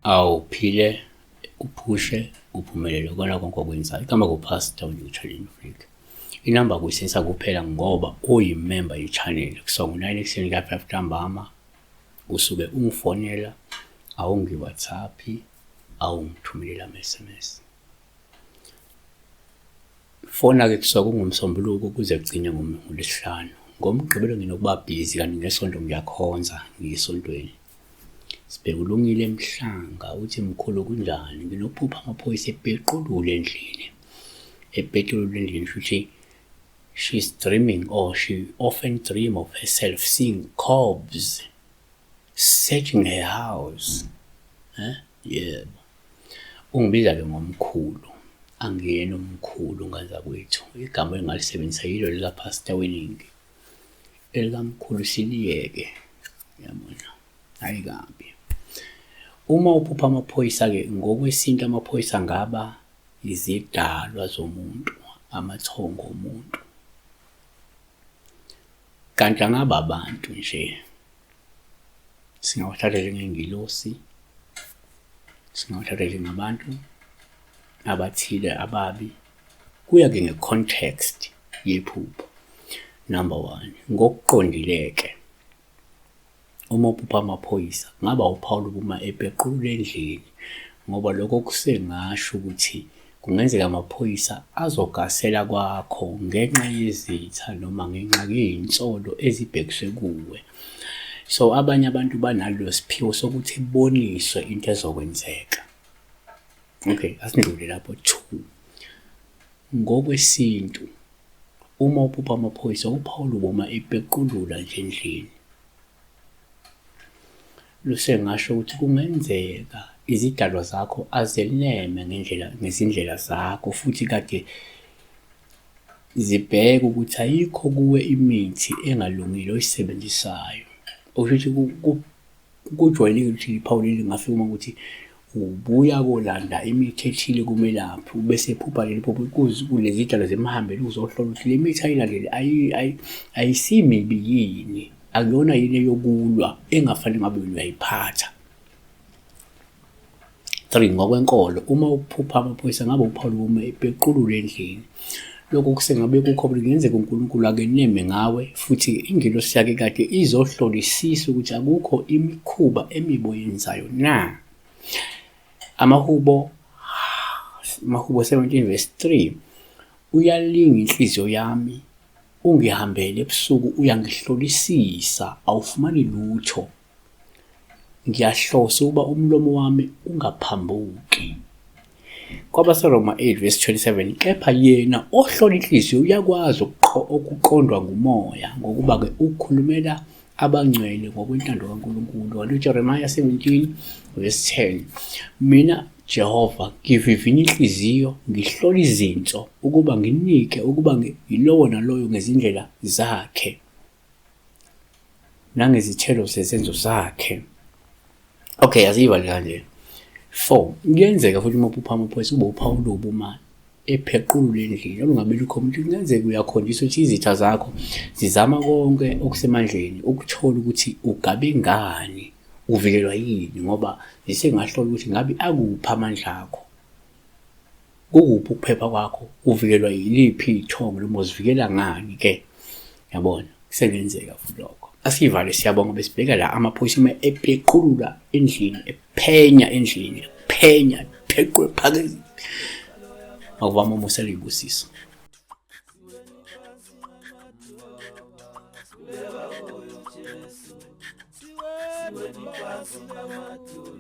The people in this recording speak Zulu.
Awuphile, uphushe, uphumelele kona konke okwenzayo. Igama kuPastor uNewton Africa. Inamba kuyisebenzisa kuphela ngoba uyimember ye-channel. Kusuka ngo-9 ekuseni kuya 5 ntambama usuke ungifonela, awungi-WhatsApp, awungithumelela ama-SMS. Fona-ke kusuka kungoMsombuluko kuze kugcine ngoLwesihlanu. NgoMgqibelo nginokuba bhizi kanti ngeSonto ngiyakhonza, ngiya esontweni. Sibhekulungile Mhlanga uthi mkhulu kunjani? Nginokuphupha amaphoyisa epequlula endlini. Epequlula endlini shuthi she's dreaming or she often dream of herself seeing cops searching her house. Eh? Yebo. Ungibiza-ke ngomkhulu. Angiyena umkhulu ngazakwethu. Igama engingalisebenzisa yilo likaPastor Weningi. Elikamkhulu siliyeke. Yabona? Hhayi kabi. Uma uphupha amaphoyisa-ke ngokwesintu amaphoyisa angaba izidalwa zomuntu, amathongo omuntu. Kanti angaba abantu nje. Singawathatha njengengilosi, singawathatha njengabantu abathile ababi. Kuya-ke nge-context yephupho, number one. Ngokuqondile-ke, uma uphupha amaphoyisa kungaba uphawu lokuma epequlula endlini ngoba lokho kusengasho ukuthi kungenzeka amaphoyisa azogasela kwakho ngenxa yezitha noma ngenxa yezinsolo ezibhekiswe kuwe. So abanye abantu banalo siphiwo sokuthi boniswe into ezokwenzeka. Okay, asindlule lapho. Two, ngokwesintu uma uphupha amaphoyisa uphawu luboma epequlula nje endlini. Lusengasho ukuthi kungenzeka izidalwa zakho azeneme ngendlela ngezindlela zakho futhi kade zibheke ukuthi ayikho kuwe imithi engalungile oyisebenzisayo. Okusho ukuthi kujwayelekile ukuthi liphawu leli lingafika uma ukuthi ubuya kolanda imithi ethile kumelaphi ubese ephupha leli phupho kulezi dalo zimhambele uzohlola ukuthi le mithi ayilandele ayisimibi yini, akuyona yini eyokulwa engafanele ngabe wena uyayiphatha. 3 ngokwenkolo uma uphupha amaphoyisa ngabe uphawu lokume epequlule endlini lokho kusengabe kukho kungenzeka uNkulunkulu akeneme ngawe futhi ingelosi yakhe kade izohlolisisa ukuthi akukho imikhuba emibi oyenzayo na. Amahubo Amahubo 17 verse 3 uyalinga inhliziyo yami ungihambele ebusuku uyangihlolisisa awufumani lutho. Ngiyahlosa ukuba umlomo wami ungaphambuki. KwabaseRoma 8 verse 27 kepha yena ohlola inhliziyo uyakwazi okuqondwa ngumoya ngokuba-ke ukhulumela abangcwele ngokwentando kaNkulunkulu. Kanti uJeremiah 17 verse 10 mina Jehova ngivivinya inhliziyo ngihlola izinso ukuba nginike ukuba yilowo naloyo ngezindlela zakhe nangezithelo zezenzo zakhe. Okay, asiyivale kanje. 4 kuyenzeka futhi uma uphupha amaphoyisa kube uphawu olubi uma ephequlula endlini olungabe lukhona ukuthi kungenzeka uyakhonjiswa ukuthi izitha zakho zizama konke okusemandleni ukuthola ukuthi ugabe ngani uvikelwa yini ngoba zisengahlola ukuthi ngabe akuphi amandla akho Kukuphi ukuphepha kwakho? Uvikelwa yiliphi ithongo noma uzivikela ngani ke? Yabona, kusengenzeka futhi lokho. Asivale siyabonga besibheka la amaphoyisa uma epequlula endlini, ephenya endlini, ephenya, pheqwe phake. Makuvama umusa libusiso. Siweni phansi namadolo.